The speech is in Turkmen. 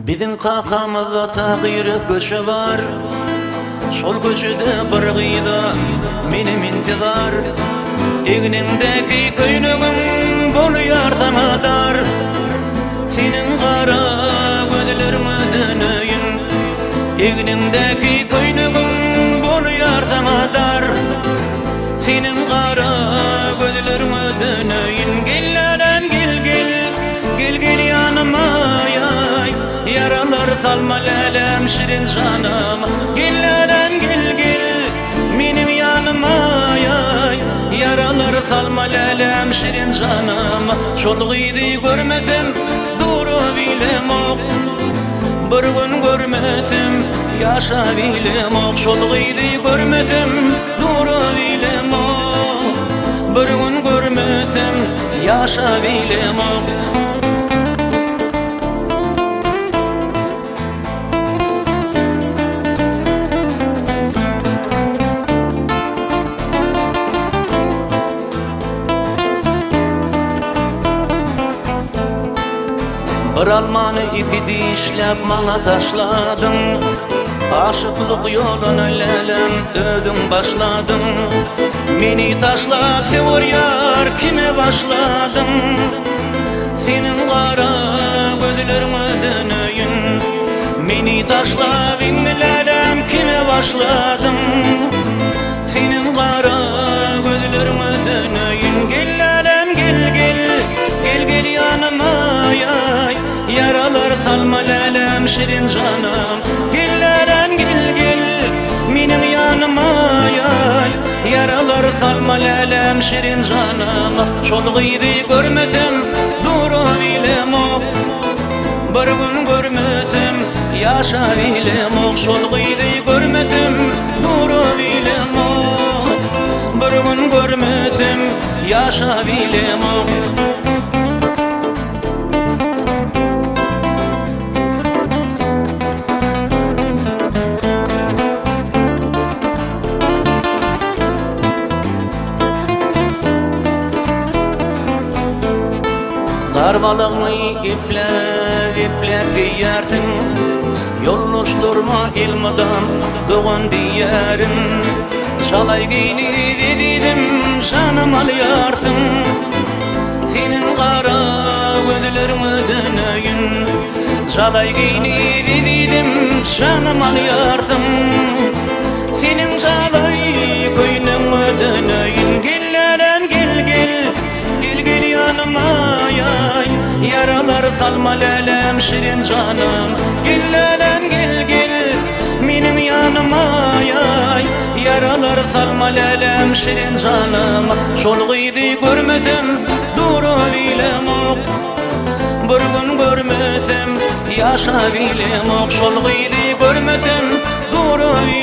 Biziň kakamyzda takyr köçe bar, Şol köçede bir gyza menem intizar. Egniňdäki köýnegiň bolýar saňa dar, Seniň gara gözleriňe döneýin. Egniňdäki köýnegiň bolýar saňa dar, Seniň gara gözleriňe döneýin. Gel läläm gel gel, gel gel ýanyma ýaý, Ýaralar salma läläm şirin janym. Gel läläm gel gel, meniň ýanyma ýaý, Ýaralar salma läläm şirin janym. Şol gyzy görmesem durabilemok, Bir gün görmesem ýaşabilemok. Şol gyzy görmesem Durabilemok, bir gün görmesem ýaşabilemok. Bir almany iki dişläp maňa taşladyň, Aşyklyk ýoluny lälem özüň başladyň. Meni taşlap söwer ýar kime başladyň? Seniň gara gözleriňe döneýin. Meni taşlap indi lälem kime başladyň? Seniň gara gözleriňe döneýin. Gel lälem gel gel, gel gel ýanyma ýaý. Ýaralar salma lälem şirin janym. Gel lälem gel gel, meniň ýanyma ýaý. Ýaralar salma lälem şirin janym. Şol gyzy görmesem durabilemok. Bir gün görmesem ýaşabilemok. Şol gyzy görmesem durabilemok. Bir gün görmesem ýaşabilemok. Garbalygyňy epläp-epläp geýýärsiň, Ýoldaşlaryma elmydam dogan diýýärin. Çalaý geýnip ezizim janym alýarsyň, Seniň gara gözleriňe döneýin. Çalaý geýnip ezizim janym alýarsyň, Seniň jalaý köýnegiňe döneýin. Gel lälem gel gel, Gel gel ýanyma ýaý, Ýaralar salma läläm şirin janym. Gel läläm gel gel, Meniň ýanyma ýaý, Ýaralar salma läläm şirin janym. Şol gyzy görmesem durabilemok, Bir gün görmesem ýaşabilemok. Şol gyzy görmesem durabilemok.